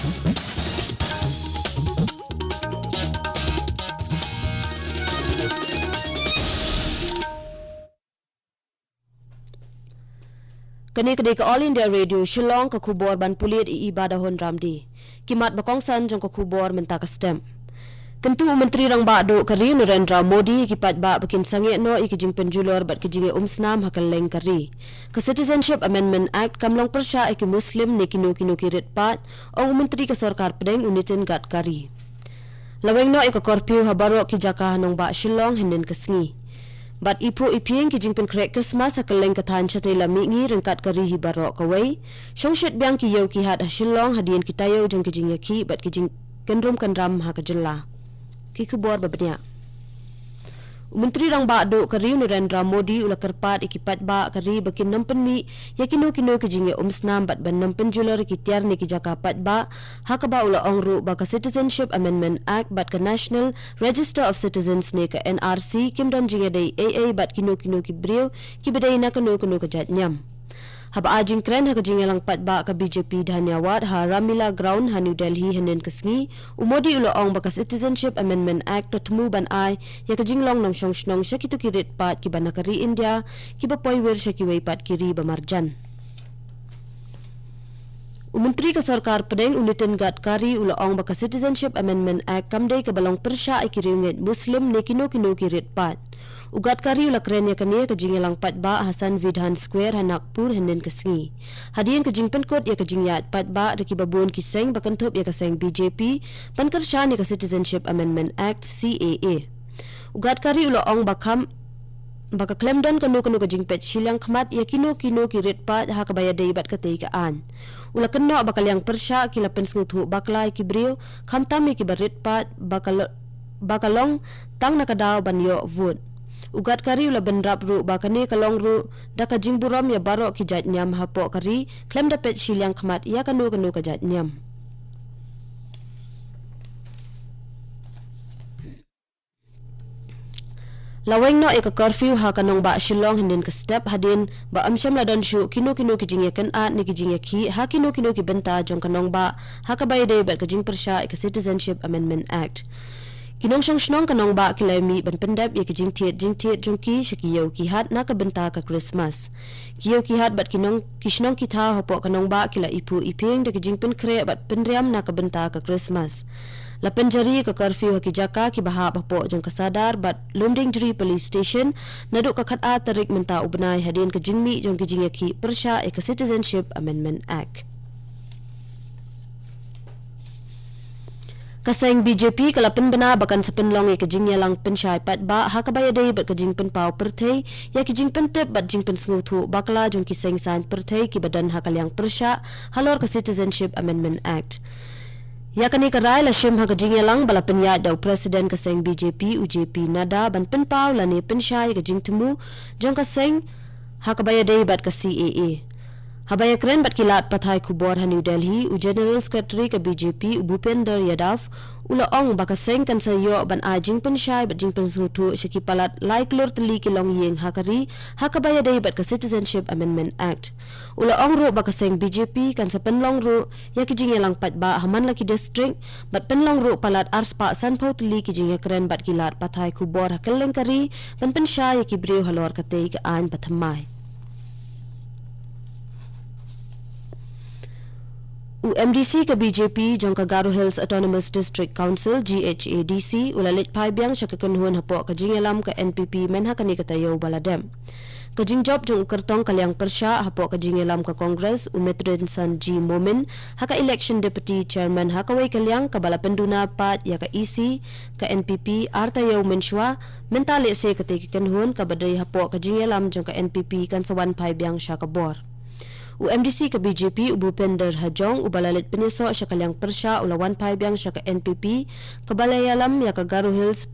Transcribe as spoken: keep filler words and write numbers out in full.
Kane ka dei ka All India Radio Shillong, ka khubor ban pulit i Ibadahon Ramdi. Ki mat ba kongsan jong ka khubor mynta ka step. Kyntu u Myntri Rangbah Duh ka ri u Narendra Modi ïa ki paidbah ba kin sangeh noh ïa ki jingpynjulor bad ki jingïaumsnam ha kylleng ka ri. Ka Citizenship Amendment Act kam long pyrshah ïa ki Muslim ne kino kino ki rit paid, ong u Myntri ka Sorkar Pdeng u Nitin Gadkari. La weng noh ïa ka curfew ha baroh ki jaka ha nongbah Shillong hynnin ka sngi. Bad i phuh i phieng ki jingpynkhreh Christmas ha kylleng ka thaiñ shatei la mihngi ryngkat ka ri hi baroh kawei. Shongshit biang ki ïew ki hat ha Shillong hadien ki taïew jong ki jingïakhih bad ki jingkynrum kynram ha ka jylla. Ki khubor ba bniah. U Myntri Rangbah Duh ka ri u Narendra Modi u la kyrpad ïa ki paidbah ka ri ba kin nym pynmih ïa kino kino ki jingïaumsnam bad ban nym pynjulor ïa ki tiar ne ki jaka paidbah, ha kaba u la ong ruh ba ka Citizenship Amendment Act bad ka National Register of Citizens ne ka N R C kim don jingïadei ei ei bad kino kino ki briew kiba dei na kano kano ka jait niam. Haba ai jingkren ha ka jingïalang paidbah ka B J P Dhanyawad ha Ramlila Ground ha New Delhi hynnin ka sngi, u Modi u la ong ba ka Citizenship Amendment Act ka thmu ban ai ïa ka jinglong nongshong shnong sha kito ki rit paid kiba na ka ri India kiba poi wir sha kiwei pat ki ri ba marjan. U Myntri ka Sorkar Pdeng u Nitin Gadkari u la ong ba ka Citizenship Amendment Act kam dei kaba long pyrshah ïa ki riewngeit Muslim ne kino kino ki rit paid. U Gadkari u la kren ïa kane ha ka jingïalang paidbah ha Sanvidhan Square ha Nagpur hynnin ka sngi. Hadien ka jingpynkut ïa ka jingïaid paidbah da kiba bun ki seng ba kynthup ïa ka seng B J P ban kyrshan ïa ka Citizenship Amendment Act, C A A. U Gadkari u la ong ba kham, ba ka khlem don kano kano ka jingpeit shiliang khmat ïa kino kino ki rit paid ha kaba ïadei bad katei ka aiñ. U la kynnoh ba ka liang pyrshah ki la pynsngewthuh bakla ïa ki briew, khamtam ïa kiba rit paid, ba ka lo-, ba ka long tang na ka daw ban ïoh vote. U Gadkari u la bynrap ruh ba kane ka long ruh da ka jingburom ïa baroh ki jait niam hapoh ka ri, khlem da peit shiliang khmat ïa kano kano ka jait niam. La weng noh ïa ka curfew ha ka nongbah Shillong hynnin ka step hadien ba ym shym la don shuh kino kino ki jingïakynad ne ki jingïakhih ha kino kino ki bynta jong ka nongbah ha kaba ïadei bad ka jingpyrshah ïa ka Citizenship Amendment Act. Ki nongshong shnong ka nongbah ki la mih ban pyndep ïa ki jingthied jingthied jong ki sha ki ïew ki hat na ka bynta ka Christmas. Ki ïew ki hat bad ki nong, ki shnong ki thaw hapoh ka nongbah ki la iphuh iphieng da ki jingpynkhreh bad pynriam na ka bynta ka Christmas. La pynjari ka curfew ha ki jaka kiba hap hapoh jong ka Sadar bad Lumdiengjri Police Station naduh ka khatar tarik mynta u bnai hadien ka jingmih jong ki jingïakhih pyrshah ïa ka Citizenship Amendment Act. Ka seng B J P ka la pynbna ba kan sa pynlong ïa ka jingïalang pynshai paidbah ha kaba ïadei bad ka jingpynpaw pyrthei ïa ki jingpyntip bad jingpynsngewthuh bakla jong ki seng saiñ pyrthei kiba don ha ka liang pyrshah halor ka Citizenship Amendment Act. Ïa kane ka rai la shim ha ka jingïalang ba la pynïaid da u President ka seng B J P u J P Nadda ban pynpaw lane pynshai ïa ka jingthmu jong ka seng ha kaba ïadei bad ka C A A. Haba ïakren bad ki lad pathai khubor ha New Delhi, u General Secretary ka B J P u Bhupender Yadav u la ong ba ka seng kan sa ïoh ban ai jingpynshai bad jingpynsngewthuh sha ki palat lai klur tylli ki longïing ha ka ri ha kaba ïadei bad ka Citizenship Amendment Act. U la ong ruh ba ka seng B J P kan sa pynlong ruh ïa ki jingïalang paidbah ha man la ki district bad pynlong ruh palat arspah sanphew tylli ki jingïakren bad ki lad pathai khubor ha kylleng ka ri ban pynshai ïa ki briew halor katei ka aiñ bathymmai. U M D C ka B J P jong ka Garo Hills Autonomous District Council, G H A D C, u la leit phai biang sha ka kynhun hapoh ka jingïalam ka N P P mynha kane ka taïew ba la dep. Ka jingjop jong u kyrtong ka liang pyrshah hapoh ka jingïalam ka Congress, u Mithrinson G Momin, ha ka election Deputy Chairman ha kawei ka liang kaba la pynduna pat ïa ka E C ka N P P ar taïew mynshuwa, mynta lehse katei ka kynhun kaba dei hapoh ka jingïalam jong ka N P P kan sa wan phai biang sha ka bor. U M D C ka B J P u Bhupender Hajong uba la leit pynïasoh sha ka liang pyrshah u la wan phai biang sha ka N P P kaba la ïalam ïa ka Garo Hills